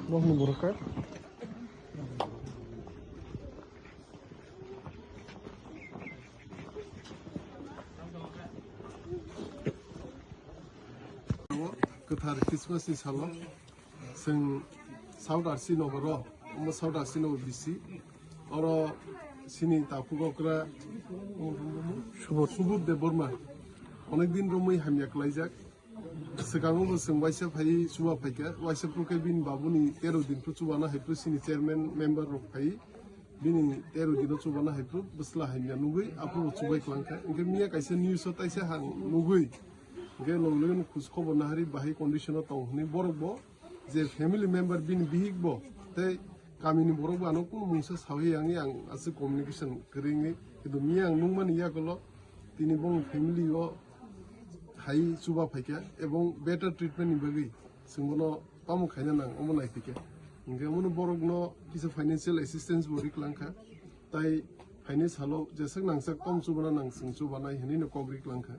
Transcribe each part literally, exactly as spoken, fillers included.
Nokni borok khe. Kwthar Christmas ni salo chwng South R C nogoro, omo South R C nogor bisi, oro sini takhuk okra Subodh, Subodh Debbarma onek din romwi hamya klaijak. Swkango bo chwng waisa phai chuba phaikha, waisa phuru khe bini babuni tero din phuru chubana hai phuru sini chairman member rok phai bini tero dino chubana hai phuru bwsla hamya nugwi aphuru chubai klangkha. Hwnkhe miya kaisa news o taisa hang nugwi, hwnkhe logi logi no khus khobor nahari bahai condition o tong hwnwi borok bo je family member bini bihik bo tei kamini borok bo ano kunu mungsa sawi yang yang aswk communication kwrwi wngwi, kintu miya ang nukmani yagulo tini bong family o hai chuba phaikha ebong better treatment ni bagwi chwng bono tamo khaina nang omo naiphikha. Hwnkhe omono borokno kisa financial assistance bo riklangkha, tai phaini salo jeswk nangsak tom chubana nang chwng chubanai hwnwi no kok riklangkha.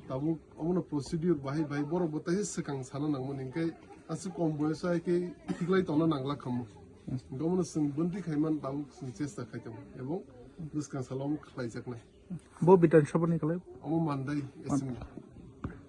Tabuk omono procedure bahai bahai borok bo taisa swkang sana nangmani, hwnkhe aswk kom boyoso hai khe thiklai tongna nangla khamu. Hwnkhe omono chwng bwntwi khaiman tabuk chwng chesta khai tongo ebong bwskang salo omo khlaijaknai. Bo Bidhan Sabha ni kwlai? Omo mandai assembly.